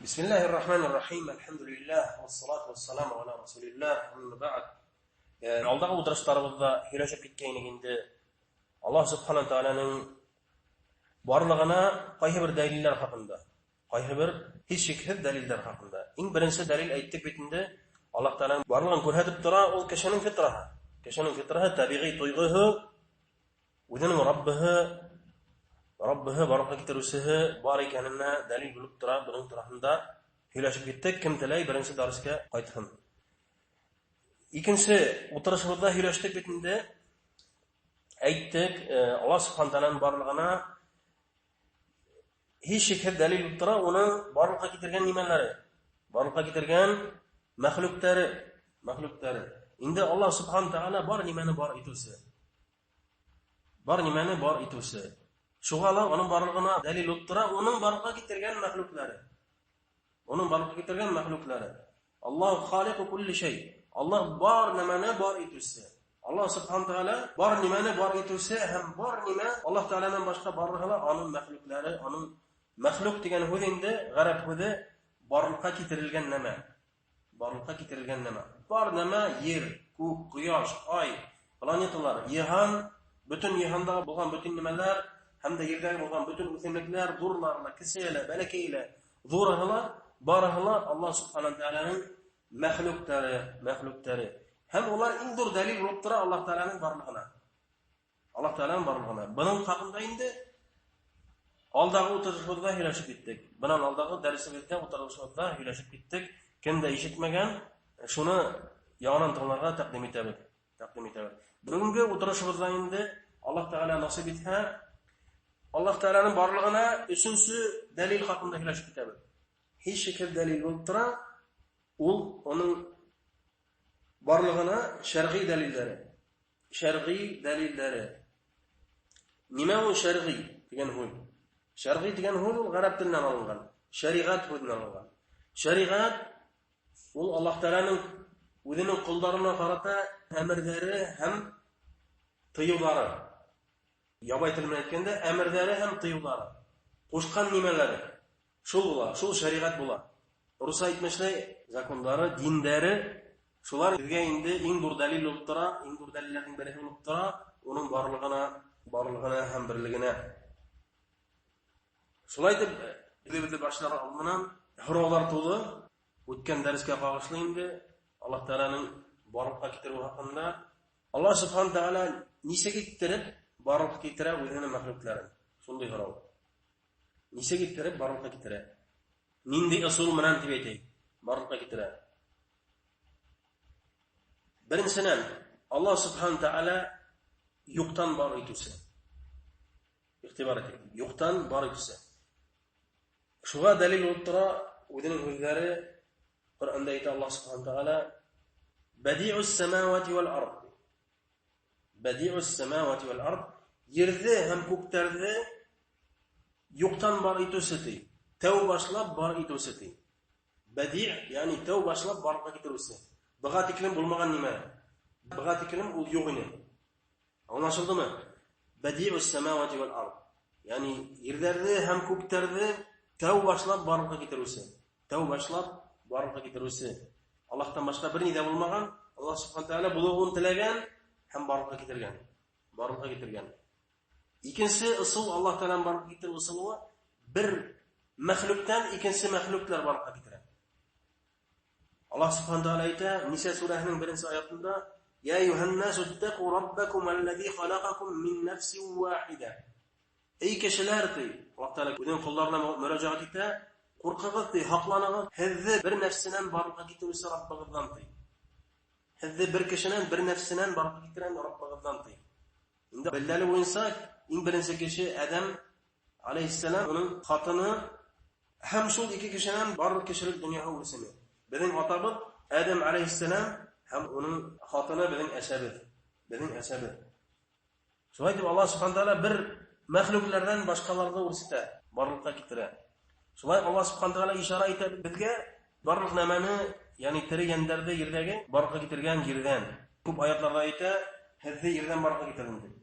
Бисмиллахир рахманир рахим. Әлхәмдүлилләһ, вассалату вассаламу аля расулилләһ. Әмма бәгъд. Алдағы утырышларыбызда һөйләшеп киткәйнек инде. Аллаһ субхана тааляның барлыгына кайсы бер дәлилләр хакында, кайсы бер һич шикһез дәлилләр хакында. Иң беренче дәлил әйттек бит инде, Аллаһ Тааляның барлыгын күрһәтеп тора, ул кешенең фитраһы. Кешенең фитраһы табигый тойгыһы, үзенең Раббыһы, Раббыһы барлыкка китерүчеһе бар икәненә дәлил булып тора. Буның тураһында һөйләшеп киттек. Кем теләй, беренче дәрескә кайтсын. Икенче утырышыбызда һөйләштек бит инде. Әйттек, Аллаһ субхана тааляның барлыгына һич шикһез дәлил булып тора, уның барлыкка китергән нимәләре, барлыкка китергән мәхлуктары, мәхлуктары. Инде Аллаһ субхана тааля бар нимәне бар итүче. Бар нимәне бар итүче. Шуңа ла аның барлыгына дәлил булып тора, уның барлыкка китергән мәхлуклары. Уның барлыкка китергән мәхлуклары. Аллаһ халику кулли шәй. Аллаһ бар нәмәне бар итүче. Аллаһ субхана тааля бар нимәне бар итүче һәм бар нимә Аллаһ Таалядан башка барлыгы ла аның мәхлуклары, аның мәхлук дигән һүз инде гарәп һүзе барлыкка китерелгән нәмә. Барлыкка китерелгән нәмә. Бар нәмә ер, күк, кояш, ай, планеталар, йыһан, бөтен йыһандагы булган бөтен нәмәләр һәм дә ердәге булган бөтен үсемлекләр, зурлары, кечеләре, бәләкәйләре, зурыгы ла, барыгы ла Аллаһ субхана тааляның мәхлуктары, мәхлуктары. Һәм улар иң зур дәлил булып тора Аллаһ Тааляның барлыгына. Аллаһ Тааляның барлыгына. Буның хакында инде алдагы утырышыбызда һөйләшеп киттек. Бынан алдагы дәресебездә, утырышыбызда һөйләшеп киттек. Кем дә ишетмәгән, шуны яңадан тыңларга тәкъдим итәбез. Тәкъдим итәбез. Бүгенге утырышыбызда инде Аллаһ Тааля насыйп итһә, Аллаһ Тааляның барлыгына өченче дәлил хакында һөйләшеп китәбез. Һич шикһез дәлил булып тора, ул аның барлыгына шәргый дәлилләре. Шәргый дәлилләре. Нимә ул шәргый дигән һүз? Шәргый дигән һүз ул гарәп теленнән алынган, шәригать һүзеннән алынган. Шәригать ул Аллаһ Тааляның үзенең колларына карата әмерләре һәм тыюлары. Ябай тел белән әйткәндә, әмерләре һәм тыюлары. Кушкан нимәләре? Шул була, шул шәригать була. Руса әйтмешләй, законнары, диндәре, шулар безгә инде иң зур дәлил булып тора, иң зур дәлилләрнең берсе булып тора, уның барлыгына, барлыгына һәм берлегенә. Шулай итеп, үзебезне башлар алдыннан һораулар туды. Үткән дәрескә кагышлы инде Аллаһ Тааляның барлыкка китерүе хакында. Аллаһ субхана тааля ничек иттереп барлыкка китерә үзенең мәхлукларын? Шундый һорау. Ничек иттереп барлыкка китерә? Нинди ысул менән дип әйтәйек, барлыкка китерә? Беренчедән, Аллаһ субхана тааля юктан бар итүче. Игътибар итик, юктан бар итүче. Шуңа дәлил булып тора үзенең сүзләре Коръәндә әйтә Аллаһ субхана тааля: Бадиус самавати вал ард. Бадиус самавати вал ард. Ерҙе һәм күктәрҙе юктан бар итүсе ти. Тәү башлап бар итүсе ти. Бади, ягъни тәү башлап барлыкка китерүсе. Быға тиклем булмаган нимә? Быға тиклем ул юк ине. Аңлашылдымы? Бадиус самавати вал ард. Ягъни ерҙәрҙе һәм күктәрҙе тәү башлап барлыкка китерүсе. Тәү башлап барлыкка китерүсе. Аллаһтан башка бер ни дә булмаган. Аллаһ субхана тааля булуын теләгән һәм барлыкка китергән. Барлыкка китергән. Икенче ысул Аллаһ Тааляның барлыкка китерү ысулы бер мәхлуктан икенче мәхлуклар барлыкка китерә. Аллаһ субхана тааля әйтә, Ниса сүрәһенең беренче аятында: Я юһаннасу иттаку раббакум аллази халакакум мин нафсин вахида. Эй кешеләр, ди, Аллаһ Тааля үзенең колларына мөрәҗәгать итә, куркыгыз, ди, һакланыгыз, һеҙҙе бер нәфсенән барлыкка китерүсе Раббыгыҙҙан, ди. Һеҙҙе бер кешенән, бер нәфсенән барлыкка китергән Раббыгыҙҙан, ди. Инде белдәле буйынса, иң беренче кеше Адәм алейһиссалам, уның хатыны һәм шул ике кешенән барлык кешелек дөньяһы үрсене. Беҙҙең атабыҙ Адәм алейһиссалам һәм уның хатыны беҙҙең әсәбеҙ. Беҙҙең әсәбеҙ. Шулай итеп Аллаһ субхана тааля бер мәхлукларҙан башҡаларҙы үрсетә, барлыҡҡа китерә. Шулай Аллаһ субхана тааля ишара итә беҙгә барлыҡ нәмәне, ягъни тере йәндәрҙе ерҙәге барлыҡҡа китергән ерҙән. Күп аятларҙа әйтә, һеҙҙе ерҙән барлыҡҡа китерҙем дип.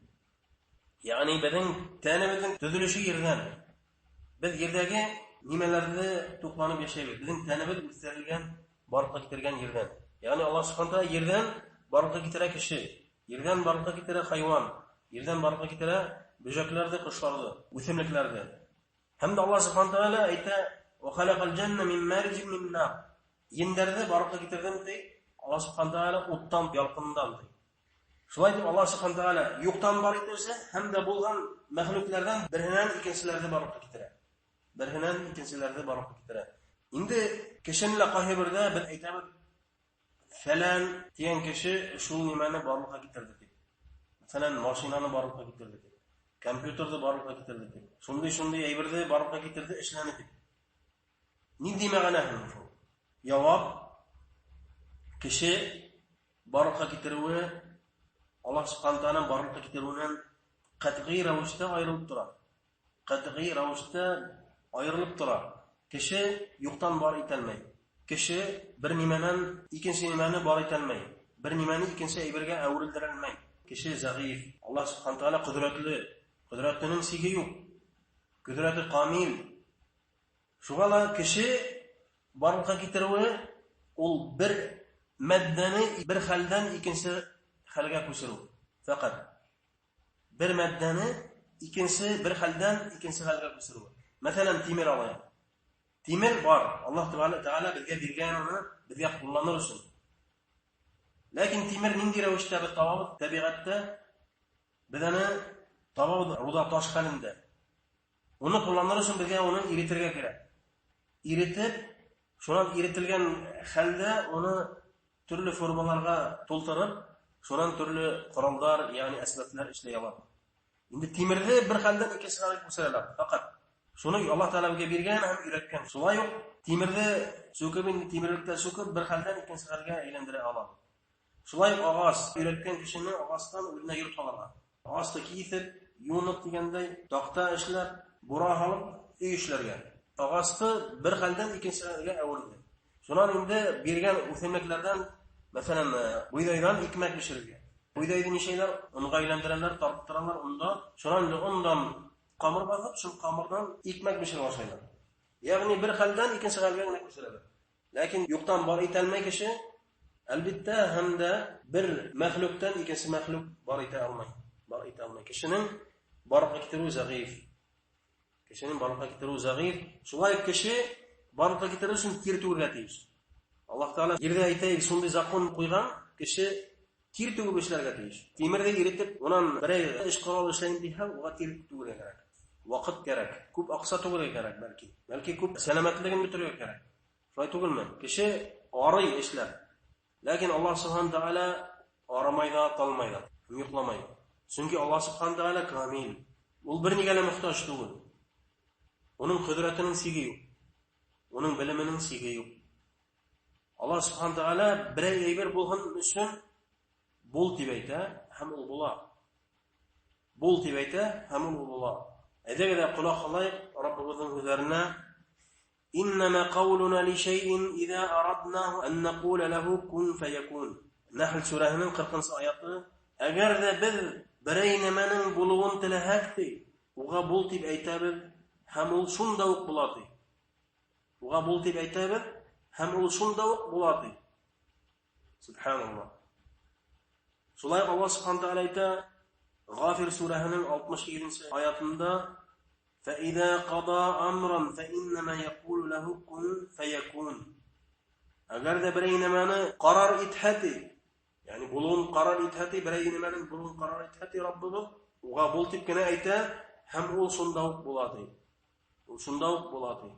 Ягъни беҙҙең тәнебеҙҙең төҙөлөшө ерҙән. Беҙ ерҙәге нимәләрҙе туҡланып йәшәйбеҙ? Беҙҙең тәнебеҙ үҫтерелгән, барлыҡҡа китергән ерҙән. Ягъни Аллаһ субхана таала ерҙән барлыҡҡа китерә кеше, ерҙән барлыҡҡа китерә хайуан, ерҙән барлыҡҡа китерә бөжәкләрҙе, ҡоштарҙы, үҫемлектәрҙе. Һәм дә Аллаһ субхана таала әйтә: "Ва халакал жанна мин мариджин мин нар". Ендәрҙе барлыҡҡа китерҙем ти, Аллаһ субхана таала уттан, ялҡындан ти. Шулай итеп Аллаһ субхана таала юҡтан бар итеүсе һәм дә булған мәхлүкләрҙән береһенән икенселәрҙе барлыҡҡа китерә. Береһенән икенселәрҙе барлыҡҡа китерә. Инде кешене лә ҡайһы берҙә беҙ әйтәбеҙ, фәлән тигән кеше шул нимәне барлыҡҡа китерҙе тип. Мәҫәлән, машинаны барлыҡҡа китерҙе тип, компьютерҙы барлыҡҡа китерҙе тип, шундай-шундай әйберҙе барлыҡҡа китерҙе, эшләне тип. Ниндәй мәғәнә һуң шул? Яуап: кеше барлыҡҡа китереүе Аллаһ субхана таала барлыҡҡа китереүенән ҡәтғи рәүештә айырылып тора. Ҡәтғи рәүештә айырылып тора. Кеше юҡтан бар итәлмәй. Кеше бер нимәнән икенсе нимәне бар итәлмәй. Бер нимәне икенсе әйбергә әүерелдерәлмәй. Кеше зәғиф. Аллаһ субхана таала ҡөҙрәтле. Ҡөҙрәтенең сиге юҡ. Ҡөҙрәте камил. Шуға ла кеше барлыҡҡа китереүе ул бер матдәне бер хәлдән икенсе хәлгә күсереү. Фәҡәт бер матдәне икенсе бер хәлдән икенсе хәлгә күсереү. Мәҫәлән, тимер алайыҡ. Тимер бар. Аллаһ Тәғәлә беҙгә биргән уны, беҙгә ҡулланыр өсөн. Ләкин тимер ниндәй рәүештә беҙ табабыҙ тәбиғәттә? Беҙ аны табабыҙ руда таш хәлендә. Уны ҡулланыр өсөн беҙгә уны иретергә кәрәк. Иретеп, шунан иретелгән хәлдә уны төрлө формаларға тултырып, шунан төрлө ҡоралдар, ягъни әсбаплар эшләй алабыҙ. Инде тимерҙе бер хәлдән икенсе хәлгә күсерәләр. Фәҡәт шуны Аллаһ Тәғәлә беҙгә биргән һәм өйрәткән. Шулай уҡ тимерҙе сүкеп, инде тимерлектә сүкеп, бер хәлдән икенсе хәлгә әйләндерә алабыҙ. Шулай уҡ ағас өйрәткән кешене ағастан үҙенә йорт һалырға. Ағасты киҫеп, юнып тигәндәй, таҡта эшләп, бура һалып, өй эшләргә. Ағасты бер хәлдән икенсе хәлгә әүерелде. Шунан инде биргән үҫемлектәрҙән, мәҫәлән, бойҙайҙан икмәк бешерергә. Бойҙайҙы нишәйләр? Онға әйләндерәләр, тарттыралар онда. Шунан инде ондан ҡамыр баҫып, шул ҡамырҙан икмәк бешереп ашайлар. Ягъни бер хәлдән икенсе хәлгә генә күсерәләр. Ләкин юҡтан бар итә алмай кеше, әлбиттә, һәм дә бер мәхлүктән икенсе мәхлүк бар итә алмай. Бар итә алмай. Кешенең барлыҡҡа китереүе зәғиф. Кешенең барлыҡҡа китереүе зәғиф. Шулай кеше барлыҡҡа китерер өсөн тир түгергә тейеш. Аллаһ Тәғәлә ерҙә әйтәйек, шундай закон ҡуйған, кеше тир түгеп эшләргә тейеш. Тимерҙе иретеп, унан берәй эш ҡорал эшләйем тиһә, уға тир түгергә кәрәк. Ваҡыт кәрәк, күп аҡса түгергә кәрәк бәлки. Бәлки күп сәләмәтлеген бөтөрөргә кәрәк. Шулай түгелме? Кеше арый эшләп. Ләкин Аллаһ субхана тәғәлә арымай ҙа, талмай ҙа, һәм йоҡламай. Сөнки Аллаһ субхана тәғәлә камил. Ул бер нигә лә мохтаж түгел. Уның ҡөҙрәтенең сиге юҡ. Уның белеменең сиге юҡ. Аллаһ субхана тәғәлә берәй әйбер булһын өсөн бул тип әйтә, һәм ул була. Бул тип әйтә, һәм ул була. Әйҙәгеҙ ҙә ҡолаҡ һалайыҡ Раббыбыҙҙың һүҙҙәренә. Иннама ҡаулуна ли шәйин иҙа араднаху ан нақула лаху кун фаякун. Нәхл сүрәһенең 40-нсы аяты. Әгәр ҙә беҙ берәй нәмәнең булыуын теләһәк ти, уға бул тип әйтәбеҙ, һәм ул шунда уҡ була ти. Уға бул тип әйтәбеҙ, һәм ул шунда уҡ була ти. Субханаллаһ. Шулай уҡ Аллаһ субхана тәғәлә әйтә, Ғафир сүрәһенең 67-нсе аятында: فَإِذَا قَضَى أَمْرًا فَإِنَّمَا يَقُولُ لَهُ كُنْ فَيَكُونُ. Әгәр ҙә берәй нәмәне ҡарар итһә ти, ягъни булыуын ҡарар итһә ти, берәй нәмәнең булыуын ҡарар итһә ти Раббыбыҙ, уға бул тип кенә әйтә, һәм ул шунда уҡ була ти. Ул шунда уҡ була ти.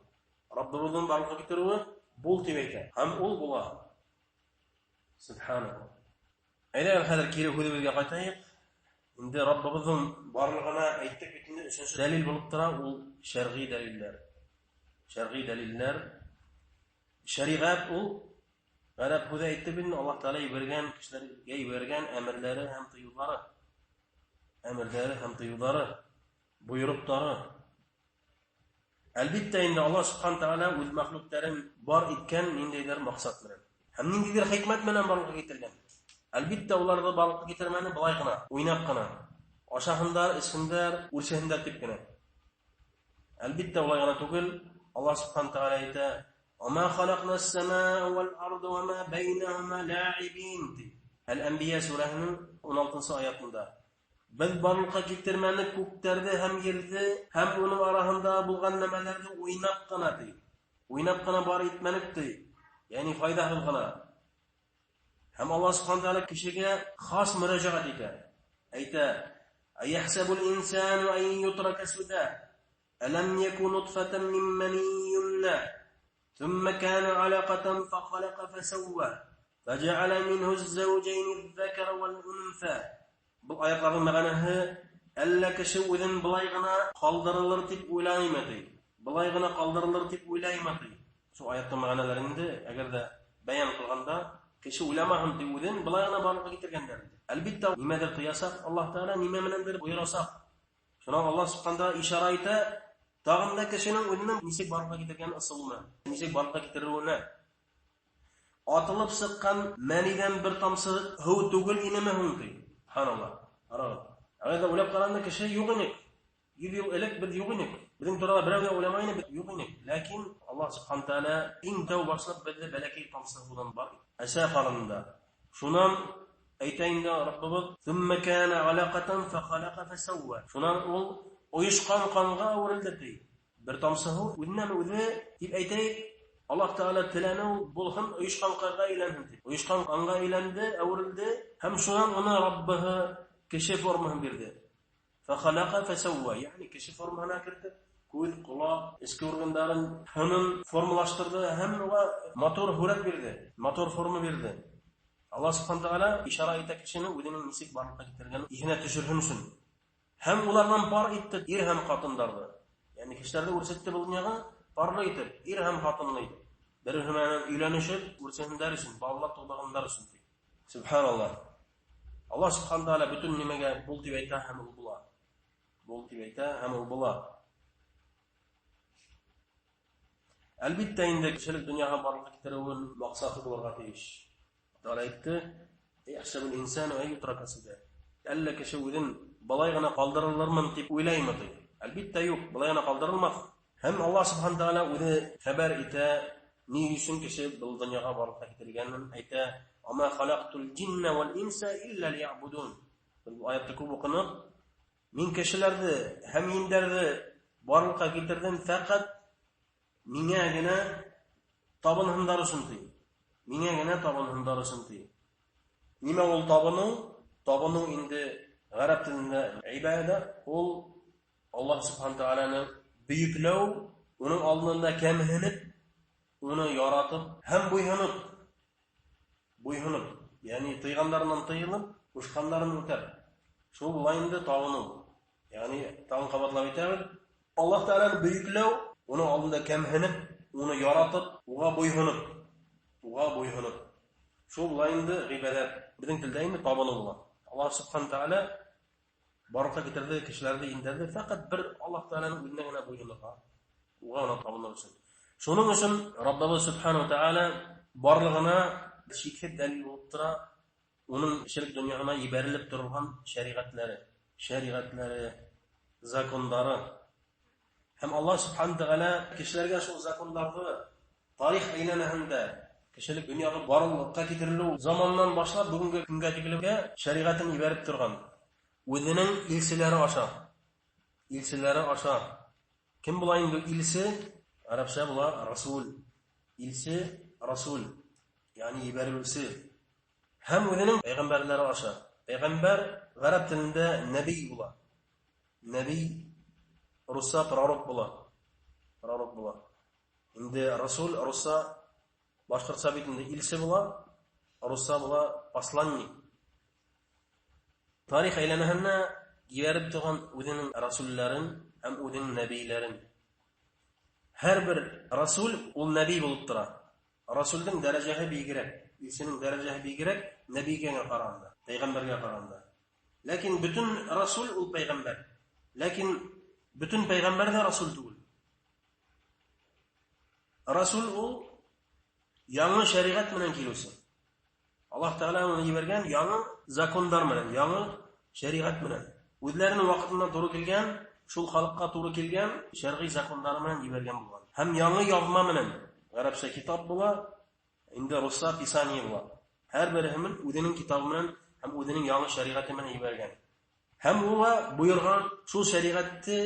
Раббыбыҙҙың барлыҡҡа китереүе бул тип әйтә, һәм ул була. Субханаллаһ. Әйҙәгеҙ хәҙер кире һүҙебеҙгә ҡайтайыҡ. Инде Раббыбыҙҙың барлығына әйттек бит инде, өсөнсө дәлил булып тора ул шәрғи дәлилләр. Шәрғи дәлилләр. Шәриғәт ул ғәрәп һүҙе әйтте бит инде, Аллаһ Тәғәлә ебәргән, кешеләргә ебәргән әмерләре һәм тыйыуҙары. Әмерләре һәм тыйыуҙары, бойороҡтары. Әлбиттә инде Аллаһ субхана тәғәлә үҙ мәхлүктәрен бар иткән ниндәйҙер маҡсат менән. Һәм ниндәйҙер хикмәт менән барлыҡҡа китергән. Әлбиттә уларҙы барлыҡҡа китермәне былай ғына, уйнап ҡына. Ашаһындар, эсһендәр, үрсеһендәр тип кенә. Әлбиттә улай ғына түгел, Аллаһ субхана тәғәлә әйтә: "Ва халаҡна ас-самаа вал-арда ва ма байнахума лаибин" ти. Әл-Әнбия сүрәһенең 16-нсы аятында. Беҙ барлыҡҡа килтермәнек күктәрҙе һәм ерҙе һәм уның араһында булған нәмәләрҙе уйнап ҡына ти. Уйнап ҡына бар итмәнек ти. Йәғни файҙаһыҙ ғына. Һәм Аллаһ субхана тәғәлә кешегә хас мөрәжәғәт итә. Әйтә: "Аяхсабул инсану ан ютрака суда? Алам яку нутфатан мин манийин юмна? Thumma kana алақатан фахалаqa фасawwa, фаджа'ала минһу аз-zawjayn az-zakara вал-унса." Был аятларҙың мәғәнәһе: әллә кеше үҙен былай ғына ҡалдырылыр тип уйлаймы ти. Былай ғына ҡалдырылыр тип уйлаймы ти. Шул аяттың мәғәнәләрен инде әгәр ҙә бәйән ҡылғанда, кеше уйламаһын ти, үҙен былай ғына барлыҡҡа килтергәндәр. Әлбиттә, нимәҙер тыясаҡ Аллаһ Тәғәлә, нимә менәндер бойорасаҡ. Шунан Аллаһ субхана тәғәлә ишара итә, тағын да кешенең үҙенең нисек барлыҡҡа килтергән ысулына, нисек барлыҡҡа килтереүенә. Атылып сыҡҡан мәниҙән бер тамсы һыу түгел инеме һуң ти. Субханаллаһ. Ҡарағыҙ. Әгәр ҙә уйлап ҡарағанда, кеше юҡ инек. 100 йыл элек беҙ юҡ инек. Беҙҙең турала берәү ҙә уйламай ине, беҙ юҡ инек. Ләкин Аллаһ субхана тәғәлә иң тәү башлап беҙҙе бәләкәй тамсы һыуҙан бар итте. Әсә ҡарынында. Шунан әйтә инде Раббыбыҙ: "Thumma kana алақатан фахалаqa фасawwa." Шунан ул ойошҡан ҡанға әүерелде ти. Бер тамсы һыу үҙенән үҙе тип әйтәйек, Аллаһ Тәғәлә теләне ул булһын, ойошҡан ҡанға әйләнһен тип. Ойошҡан ҡанға әйләнде, әүерелде һәм шунан уны Раббыһы кеше формаһын бирҙе. Фахалаqa фасawwa, йәғни кеше формаһына кертеп, күҙ, ҡолаҡ, эске органдарын, һынын формалаштырҙы һәм уға матур һүрәт бирҙе, матур форма бирҙе. Аллаһ субхана тәғәлә ишара итә кешене үҙенең нисек барлыҡҡа килтергәнен иҫенә төшөрһөн өсөн. Һәм уларҙан пар итте ир һәм ҡатындарҙы. Йәғни кешеләрҙе үрсетте был донъяға парлы итеп, ир һәм ҡатынлы итеп. Бер-береһе менән өйләнешеп, үрсеһендәр өсөн, балалар тыуҙырғандар өсөн. Субханаллаһ. Аллаһ субхана тәғәлә бөтөн нимәгә бул тип әйтә һәм ул була. Бул тип әйтә һәм ул була. Әлбиттә инде кешелек донъяға барлыҡҡа килтереүен маҡсаты булырға тейеш. Тәғәлә әйтте: "Яхсабул инсану ан ютрака суда." Әллә кеше үҙен былай ғына ҡалдырылырмын тип уйлаймы ти? Әлбиттә юҡ, былай ғына ҡалдырылмаҫ. Һәм Аллаһ субхана тәғәлә үҙе хәбәр итә, ни өсөн кеше был донъяға барлыҡҡа килтергәнен әйтә: "Ама халаҡтул джинна вал инса илля лиябудун." Был аятты күп уҡыныҡ. Мин кешеләрҙе һәм ендәрҙе барлыҡҡа килтерҙем фәҡәт миңә генә табынһындар өсөн ти. Миңә генә табынһындар өсөн ти. Нимә ул табыныу? Табыныу инде ғәрәп телендә ибадә, ул Аллаһ субхана тәғәләне бөйөкләү, уның алдында кәмһенеп, уны яратып һәм буйһоноп, буйһоноп, йәғни тыйғандарынан тыйылып, ҡушҡандарын үтәп. Шул була инде табыныу. Йәғни тағын ҡабатлап әйтәбеҙ, Аллаһ Тәғәләне бөйөкләү, уның алдында кәмһенеп, уны яратып, уға буйһоноп, уға буйһоноп. Шул була инде ғибәҙәт. Беҙҙең телдә инде табыныу була. Аллаһ субхана тәғәлә барлыҡҡа килтерҙе кешеләрҙе, индәрҙе фәҡәт бер Аллаһ Тәғәләнең үҙенә генә буйһонорға, уға ғына табыныр өсөн. Шуның өсөн Раббыбыҙ субхана тәғәлә барлығына шикһеҙ дәлил булып тора уның кешелек донъяһына ебәрелеп торған шәриғәтләре, шәриғәтләре, закондары. Һәм Аллаһ субхана тәғәлә кешеләргә шул закондарҙы тарих әйләнәһендә кешелек донъяға барлыҡҡа килтерелеү заманынан башлап бөгөнгө көнгә тиклемгә шәриғәтен ебәреп торған. Үҙенең илселәре аша. Илселәре аша. Кем була инде илсе? Ғәрәпсә була расул. Илсе расул. Йәғни ебәрелеүсе. Һәм үҙенең пәйғәмбәрләре аша. Пәйғәмбәр ғәрәп телендә нәбий була. Нәбий русса пророк була. Пророк була. Инде расул русса, башҡортса бит инде илсе була, русса була посланник. Тарих әйләнәһенә ебәреп торған үҙенең расулларын һәм үҙенең нәбийләрен. Һәр бер расул ул нәби булып тора. Расулдың дәрәжәһе бигерәк, илсенең дәрәжәһе бигерәк нәбигә ҡарағанда, пәйғәмбәргә ҡарағанда. Ләкин бөтөн расул ул пәйғәмбәр. Ләкин бөтөн пәйғәмбәр ҙә расул түгел. Расул ул яңы шәриғәт менән килеүсе. Аллаһ Тәғәлә уны ебәргән яңы закондар менән, яңы шәриғәт менән. Үҙләренең ваҡытына тура килгән, шул халыҡҡа тура килгән шәрғи закондары менән ебәргән булған. Һәм яңы яҙма менән, ғәрәпсә китап була, инде русса писание була. Һәр береһе үҙенең китабы менән һәм үҙенең яңы шәриғәте менән ебәргән. Һәм уға бойорған шул шәриғәтте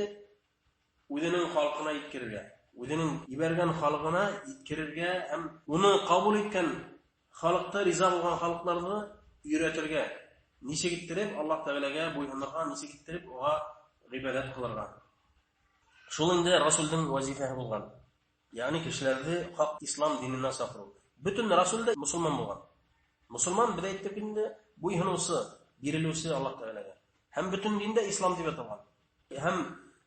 үҙенең халҡына еткерергә, үҙенең ебәргән халҡына еткерергә һәм уны ҡабул иткән халыҡты, риза булған халыҡларҙы өйрәтергә, нисек иттереп Аллаһ Тәғәләгә буйһонорға, нисек иттереп уға ғибәҙәт ҡылырға. Шул инде расулдың вазифаһы булған. Ягъни кешеләрҙе хаҡ ислам диненә саҡырыу. Бөтөн расул да мосолман булған. Мосолман, беҙ әйттек инде, буйһоноусы, бирелеүсе Аллаһ Тәғәләгә. Һәм бөтөн дин дә ислам тип аталған. Һәм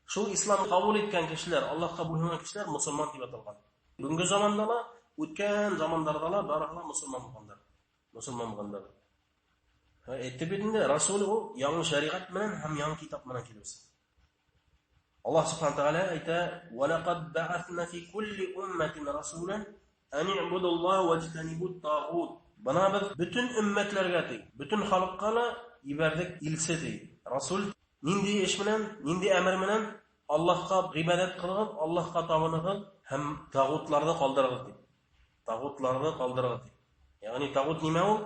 шул ислам ҡабул иткән кешеләр, Аллаһҡа буйһонған кешеләр мосолман тип аталған. Бөгөнгө заманда ла, үткән замандарҙа ла барыһы ла мосолман булғандар. Мосолман булғандар. Әйтеп бит инде, расул ул яңы шәриғәт менән һәм яңы китап менән килеүсе. Аллаһ субхана тәғәлә әйтә: "Ва лақад бa'аthна фи кулли умматин расулан ан i'будуллаһа ваҗтанибут тагут". Бына беҙ бөтөн өммәтләргә ти, бөтөн халыҡҡа ла ебәрҙек илсе ти. Расул ниндәй эш менән, ниндәй әмер менән? Аллаһҡа ғибәҙәт ҡылығыҙ, Аллаһҡа табынығыҙ һәм тағутларҙы ҡалдырығыҙ ти. Тағутларҙы ҡалдырығыҙ ти. Ягъни тағут нимә ул?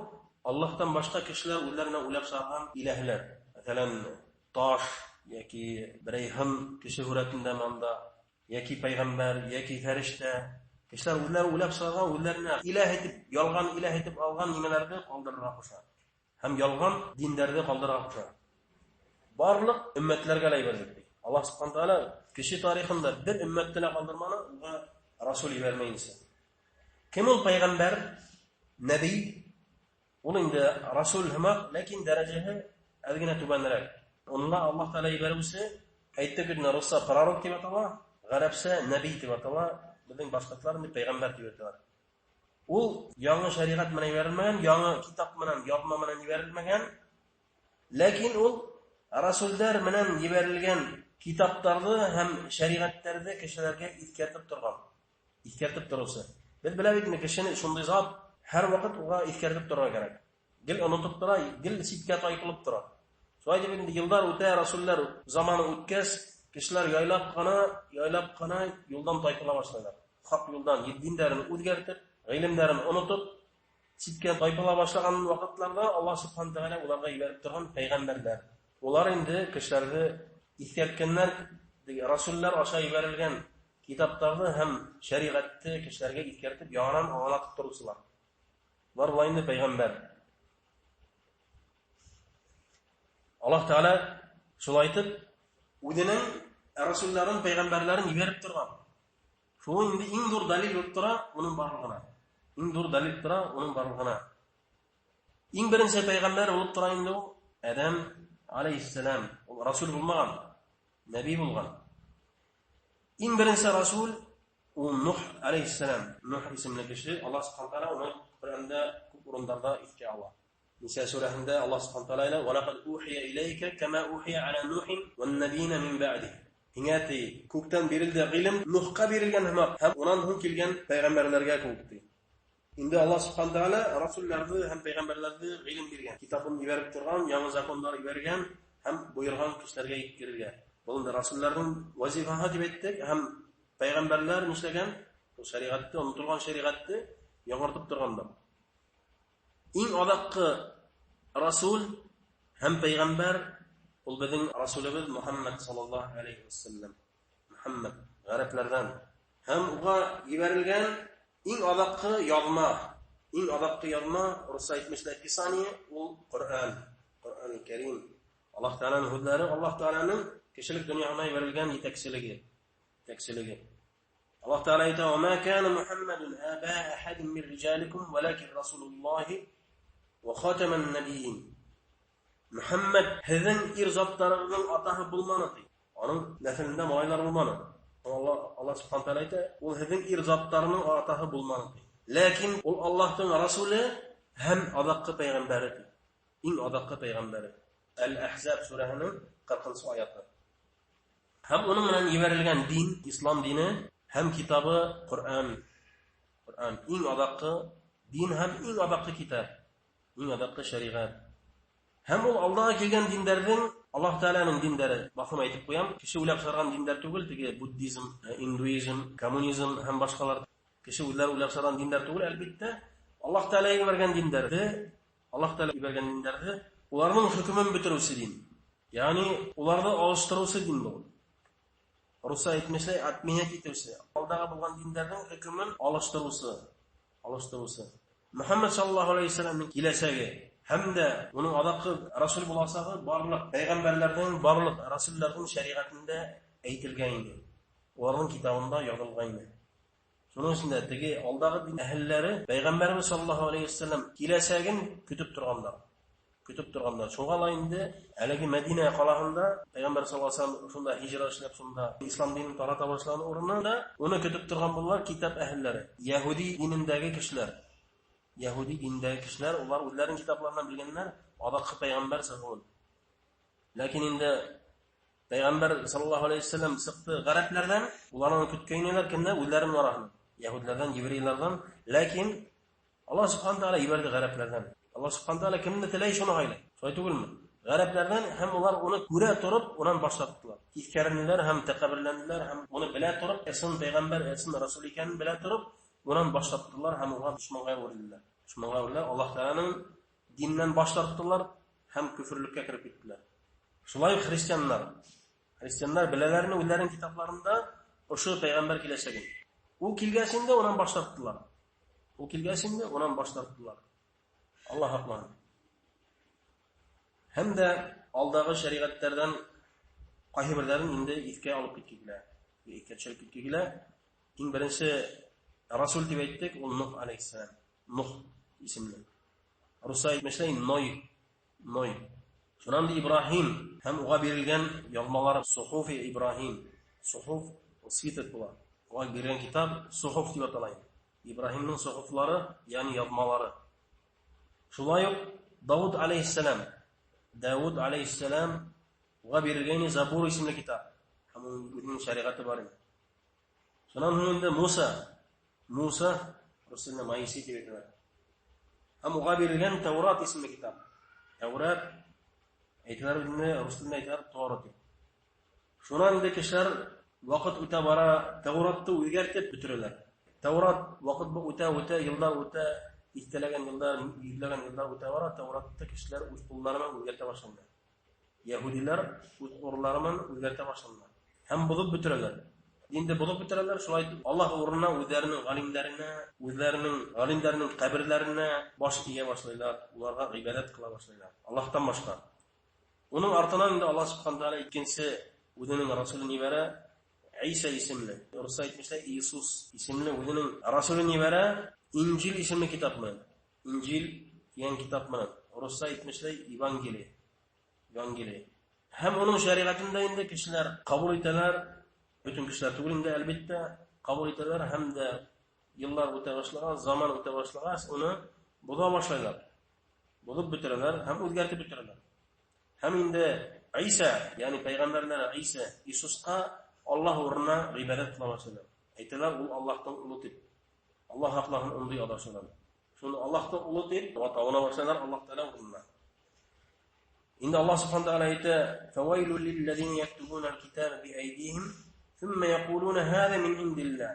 Аллаһтан башҡа кешеләр үҙҙәренә уйлап сығарған иләһләр. Мәҫәлән, таш йәки берәй һын кеше һүрәтендә манда, йәки пәйғәмбәр, йәки фәрештә. Кешеләр үҙләре уйлап сығарған, үҙҙәренә иләһ итеп, ялған иләһ итеп алған нимәләрҙе ҡалдырырға ҡуша. Һәм ялған диндәрҙе ҡалдырырға ҡуша. Барлыҡ өммәтләргә лә ебәрҙек ти. Аллаһ субхана тәғәлә кеше тарихында бер өммәтте лә ҡалдырманы, уға расул ебәрмәйенсә. Кем ул пәйғәмбәр? Нәби. Ул инде расул һымаҡ, ләкин дәрәжәһе әҙ генә түбәнерәк. Уны ла Аллаһ Тәғәлә ебәреүсе, әйттек бит, русса пророк тип атала, ғәрәпсә нәби тип атала, беҙҙең башҡортлар инде пәйғәмбәр тип аталар. Ул яңы шәриғәт менән ебәрелмәгән, яңы китап менән, яҙма менән ебәрелмәгән, ләкин ул расулдар менән ебәрелгән китаптарҙы һәм шәриғәттәрҙе кешеләргә иҫкәртеп торған, иҫкәртеп тороусы. Беҙ беләбеҙ инде, кешене шундай зат, һәр ваҡыт уға иҫкәртеп торорға кәрәк. Гел онотоп тора, гел ситкә тайпылып тора. Шулай итеп инде йылдар үтә, расуллар заманы үткәс, кешеләр яйлап ҡына, яйлап ҡына юлдан тайпыла башлайлар. Хаҡ юлдан диндәрен үҙгәртеп, ғилемдәрен онотоп, ситкә тайпыла башлаған ваҡытларҙа Аллаһ субхана тәғәлә уларға ебәреп торған пәйғәмбәрҙәр. Улар инде кешеләрҙе иҫкәрткәннәр, расуллар аша ебәрелгән китаптарҙы һәм шәриғәтте кешеләргә иҫкәртеп, яңынан аңлатып тороусылар. Улар була инде пәйғәмбәр. Аллаһ Тәғәлә шулай итеп үҙенең расулларын, пәйғәмбәрләрен ебәреп торған. Шул инде иң ҙур дәлил булып тора уның барлығына. Иң ҙур дәлил тора уның барлығына. Иң беренсе пәйғәмбәр булып тора инде ул Әҙәм алейхиссалам. Ул расул булмаған, нәби булған. Иң беренсе расул ул Нух алейхиссалам. Нух исемле кеше, Аллаһ субхана тәғәлә уны Ҡөрьәндә күп урындарҙа иҫкә ала. Ниса сүрәһендә Аллаһ субхана тәғәлә: "Ва лақад ухия иләйкә кама ухия ала Нухин ван набийина мин баъди". Һиңә ти, күктән бирелде ғилем, Нухҡа бирелгән һымаҡ һәм унан һуң килгән пәйғәмбәрләргә кеүек ти. Инде Аллаһ субхана тәғәлә расулларҙы һәм пәйғәмбәрләрҙе ғилем биргән, китабын ебәреп торған, яңы закондар ебәргән һәм бойорған кешеләргә еткерергә. Был инде расулларҙың вазифаһы тип әйттек, һәм пәйғәмбәрләр нишләгән? Ул шәриғәтте, онотолған шәриғәтте яңыртып торғандар. Иң аҙаҡҡы расул һәм пәйғәмбәр ул беҙҙең расулыбыҙ Мөхәммәд саллаллаһу алейхи вассалам. Мөхәммәд ғәрәпләрҙән. Һәм уға ебәрелгән иң аҙаҡҡы яҙма, иң аҙаҡҡы яҙма, русса әйтмешләй Писание, ул Ҡөрьән, Ҡөрьән Кәрим. Аллаһ Тәғәләнең һүҙҙәре, Аллаһ Тәғәләнең кешелек донъяһына ебәрелгән етәкселеге, етәкселеге. Аллаһ Тәғәлә әйтә: "Ва ма кана Мухаммадун аба ахадин мин риҗаликум, валакин расулуллаһи ва хатаман набийин". Мөхәммәд һеҙҙең ир заттарығыҙҙың атаһы булманы ти. Аның нәҫелендә малайлар булманы. Аллаһ субхана тәғәлә әйтә, ул һеҙҙең ир заттарының атаһы булманы ти. Ләкин ул Аллаһтың расулы һәм аҙаҡҡы пәйғәмбәре ти. Иң аҙаҡҡы пәйғәмбәре. Әл-Әхзаб сүрәһенең 40-нсы аяты. Һәм уның менән ебәрелгән дин, ислам дине һәм китабы Ҡөрьән. Ҡөрьән иң аҙаҡҡы дин һәм иң аҙаҡҡы китап, иң аҙаҡҡы шәриғәт. Һәм ул алдағы килгән диндәрҙең Аллаһ Тәгаләнең диндәре, баҫым әйтеп ҡуям, кеше уйлап сығарған диндәр түгел, теге буддизм, индуизм, коммунизм һәм башҡалар. Кеше үҙләре уйлап сығарған диндәр түгел, әлбиттә. Аллаһ Тәгалә ебәргән диндәрҙе, Аллаһ Тәгалә ебәргән диндәрҙе, уларның хөкөмөн бөтөрөүсе дин. Ягъни уларҙы алыштырыусы дин был. Русса әйтмешләй, отменять итеүсе. Алдағы булған диндәрҙең хөкөмөн алыштырыусы, алыштырыусы. Мөхәммәд саллаллаһу алейһи вәсәләмнең киләсәге һәм дә уның аҙаҡҡы расул буласағы барлыҡ пәйғәмбәрләрҙең, барлыҡ расулларҙың шәриғәтендә әйтелгән инде. Уларҙың китабында яҙылған инде. Шуның өсөн дә теге алдағы дин әһелләре пәйғәмбәребеҙ саллаллаһу алейһи вәсәләм киләсәген көтөп торғандар. Көтөп торғандар. Шуға ла инде әлеге Мәдинә ҡалаһында пәйғәмбәр саллаллаһу алейһи вәсәләм шунда һижра эшләп, шунда ислам динен тарата башлаған урынында уны көтөп торған булалар китап әһелләре, яһүди динендәге кешеләр. Яһүди динендәге кешеләр, улар үҙләренең китапларынан белгәннәр аҙаҡҡы пәйғәмбәр сығыуын. Ләкин инде пәйғәмбәр саллаллаһу алейһи вәсәләм сыҡты ғәрәпләрҙән, улар уны көткәйнеләр кемдән? Үҙләренең араһынан, яһүдләрҙән, еврейларҙан. Ләкин Аллаһ субхана тәғәлә ебәрҙе ғәрәпләрҙән. Аллаһ субхана тәғәлә кемде теләй, шуны һайлай. Шулай түгелме? Ғәрәпләрҙән һәм улар уны күрә тороп, унан баш тарттылар. Тиҫкәренеләр һәм тәкәбберләнделәр һәм уны белә тороп, ысын пәйғәмбәр, ысын расул икәнен белә тороп, унан баш тарттылар һәм уға дошманға әүерелделәр. Дошманға әүерелделәр, Аллаһ Тәғәләнең диненән баш тарттылар һәм көфөрлөккә кереп киттеләр. Шулай уҡ христианнар. Христианнар беләләрме үҙләренең китапларында ошо пәйғәмбәр киләсәген. Ул килгәс инде унан баш тарттылар. Ул килгәс инде унан баш тарттылар. Аллаһ һаҡлаһын. Һәм дә алдағы шәриғәттәрҙән ҡайһы берҙәрен инде иҫкә алып китке килә. Иҫкә төшөрөп китке килә. Иң беренсе расул тип әйттек, ул Нух алейхиссалам. Нух исемле. Русса әйтмешләй Ной. Ной. Шунан да Ибраһим һәм уға бирелгән яҙмалар Сухуфи Ибраһим. Сухуф свиток була. Уға бирелгән китап Сухуф тип атала инде. Ибраһимдың сухуфлары, ягъни яҙмалары. Шулай уҡ Дауд алейхиссалам. Дауд алейхиссалам уға бирелгән Забур исемле китап. Һәм уның үҙенең шәриғәте бар ине. Шунан һуң инде Муса. Муса, рус телендә Моисей тип әйтәләр. Һәм уға бирелгән Тәүрат исемле китап. Тәүрат әйтәләр инде, рус телендә әйтәләр Тора дип. Шунан инде кешеләр ваҡыт үтә бара, Тәүратты үҙгәртеп бөтөрәләр. Тәүрат ваҡыт үтә, йылдар үтә, тиҫтәләгән йылдар, йөҙләгән йылдар үтә бара, Тәүратты кешеләр үҙ ҡуллары менән үҙгәртә башланылар. Яһүдиләр үҙ ҡуллары менән үҙгәртә башланылар. Һәм боҙоп бөтөрәләр. Инде боҙоп бөтөрәләр, шулай итеп Аллаһ урынына үҙҙәренең ғалимдәренә, үҙҙәренең ғалимдәренең ҡәберләренә баш эйә башлайлар, уларға ғибәҙәт ҡыла башлайлар. Аллаһтан башҡа. Уның артынан инде Аллаһ субхана тәғәлә икенсе үҙенең расулын ебәрә, Иса исемле, русса әйтмешләй Иисус исемле үҙенең расулын ебәрә, Инжил исемле китап менән. Инжил тигән китап менән, русса әйтмешләй Евангелие. Евангелие. Һәм уның шәриғәтендә инде кешеләр ҡабул итәләр, бөтөн кешеләр түгел инде, әлбиттә, ҡабул итәләр һәм дә йыллар үтә башлағас, заман үтә башлағас, уны боҙа башлайлар. Боҙоп бөтөрәләр һәм үҙгәртеп бөтөрәләр. Һәм инде Иса, ягъни пәйғәмбәрләре Иса, Иисусҡа Аллаһ урынына ғибәҙәт ҡыла башлайлар. Әйтәләр, ул Аллаһтың улы тип. Аллаһ һаҡлаһын ундай аҙашыуҙан. Шуны Аллаһтың улы тип табына башлайлар Аллаһ Тәғәлә урынына. Инде Аллаһ субхана тәғәлә әйтә: "Фавайлул лилләзина яктубуна аль-китаба биайдиһим, сумма яқулуна һаза мин индилла".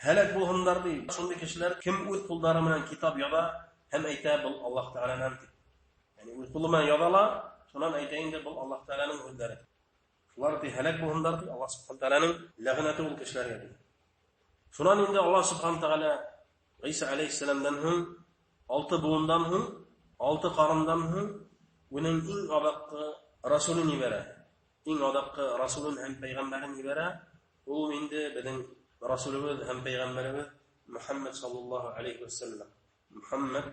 Һәләк булһындар ди. Шундай кешеләр кем үҙ ҡулдары менән китап яҙа һәм әйтә был Аллаһ Тәғәләнән дип. Ягъни үҙ ҡулы менән яҙа ла, шунан әйтә инде был Аллаһ Тәғәләнең һүҙҙәре. Шулар ди һәләк булһындар ди, Аллаһ субхана тәғәләнең ләғнәте ул кешеләргә ди. Шунан инде Аллаһ субхана тәғәлә Иса алейхиссәламдан һуң 6 быуындан һуң, 6 ҡарындан һуң уның иң аҙаҡҡы расулын ебәрә. Иң аҙаҡҡы расулын һәм пәйғәмбәрен ебәрә. Ул инде беҙҙең расулыбыҙ һәм пәйғәмбәребеҙ Мөхәммәд саллаллаһу алейхи вәсәлләм. Мөхәммәд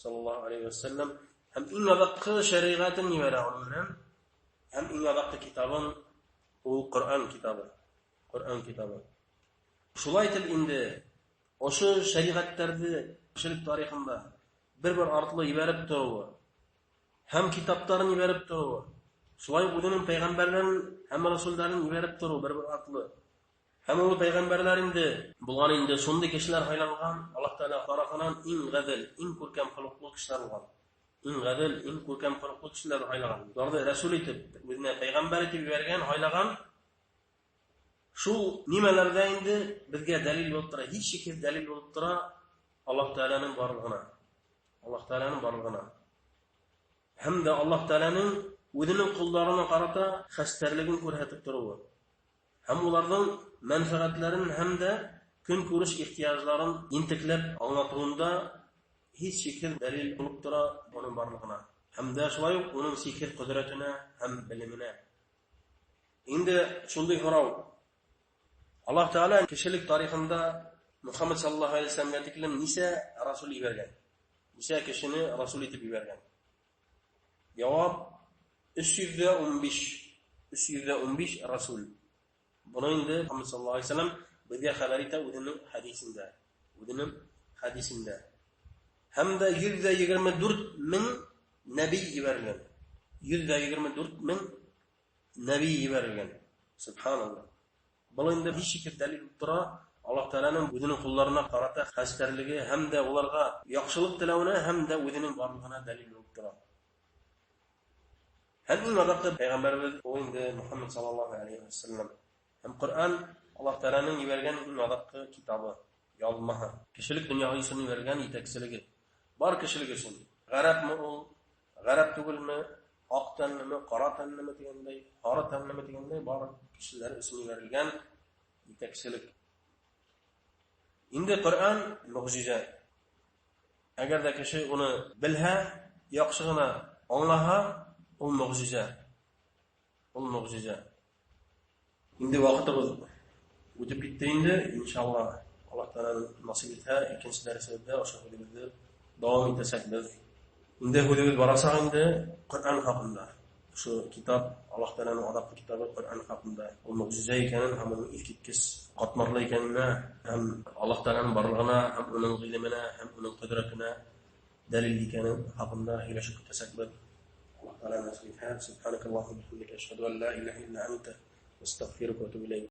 саллаллаһу алейхи вәсәлләм һәм иң аҙаҡҡы шәриғәтен ебәрә уның менән. Һәм иң аҙаҡҡы китабын ул Ҡөрьән китабы. Ҡөрьән китабы. Шулай итеп инде ошо шәриғәттәрҙе кешелек тарихында бер-бер артлы ебәреп тороуы һәм китаптарын ебәреп тороуы, шулай уҡ үҙенең пәйғәмбәрҙәрен һәм расулдарын ебәреп тороуы бер-бер артлы. Һәм ул пәйғәмбәрләр инде булған инде шундай кешеләр һайланған, Аллаһ Тәғәлә тарафынан иң ғәҙел, иң күркәм холоҡло кешеләр булған. Иң ғәҙел, иң күркәм холоҡло кешеләрҙе һайлаған. Уларҙы рәсүл итеп, үҙенә пәйғәмбәр итеп ебәргән, һайлаған. Шул нимәләрҙә инде беҙгә дәлил булып тора, һис шикһеҙ дәлил булып тора Аллаһ Тәғәләнең барлығына. Аллаһ Тәғәләнең барлығына. Һәм дә Аллаһ Тәғәләнең үҙенең ҡолдарына ҡарата хәстәрлеген күрһәтеп тороуы. Һәм уларҙың мәнфәғәтләрен һәм дә көнкүреш ихтыяжларын ентекләп аңлатыуында һис шикһеҙ дәлил булып тора уның барлығына. Һәм дә шулай уҡ уның сикһеҙ ҡөҙрәтенә һәм белеменә. Инде шундай һорау. Аллаһ Тәғәлә кешелек тарихында Мөхәммәд саллаллаһу алейһи вәсәлләмгә тиклем нисә расул ебәргән? Нисә кешене расул итеп ебәргән? Яуап: 315. 315 расул. Буны инде Мөхәммәд саллаллаһу алейһи вәсәлләм беҙгә хәбәр итә үҙенең хәдисендә. Үҙенең хәдисендә. Һәм дә 124 мең нәби ебәрелгән. 124 мең нәби ебәрелгән. Субханаллаһ. Был инде һис шикһеҙ дәлил булып тора Аллаһ Тәғәләнең үҙенең ҡолдарына ҡарата хәстәрлеге һәм дә уларға яҡшылыҡ теләүенә һәм дә үҙенең барлығына дәлил булып тора. Һәм иң аҙаҡҡы пәйғәмбәребеҙ ул инде Мөхәммәд саллаллаһу алейһи вәсәлләм. Һәм Ҡөрьән Аллаһ Тәғәләнең ебәргән иң аҙаҡҡы китабы, яҙмаһы. Кешелек донъяһы өсөн ебәргән етәкселеге. Бар кешелек өсөн. Ғәрәпме ул, ғәрәп түгелме, аҡ тәнлеме, ҡара тәнлеме тигәндәй, һары тәнлеме тигәндәй, бар кешеләр өсөн ебәрелгән етәкселек. Инде Ҡөрьән мөғжизә. Әгәр ҙә кеше уны белһә, яҡшы ғына аңлаһа, ул мөғжизә. Ул мөғжизә. Инде ваҡытыбыҙ үтеп китте инде, иншалла, Аллаһ Тәғәлә насип итһә, икенсе дәресебеҙҙә ошо һүҙебеҙҙе дауам итәсәкбеҙ. Инде һүҙебеҙ барасаҡ инде Ҡөрьән хаҡында. Ошо китап, Аллаһ Тәғәләнең аҙаҡҡы китабы Ҡөрьән хаҡында. Ул мөғжизә икәнен һәм уның иҫ киткес ҡатмарлы икәненә һәм Аллаһ Тәғәләнең барлығына һәм уның ғилеменә һәм уның ҡөҙрәтенә дәлил икәнен хаҡында һөйләшеп китәсәкбеҙ. Аллаһ Тәғәлә насип итһә. Субханакаллахумма ва бихамдика, ашһаду ан ла илаһа илля анта, астағфирука ва атубу иләйк.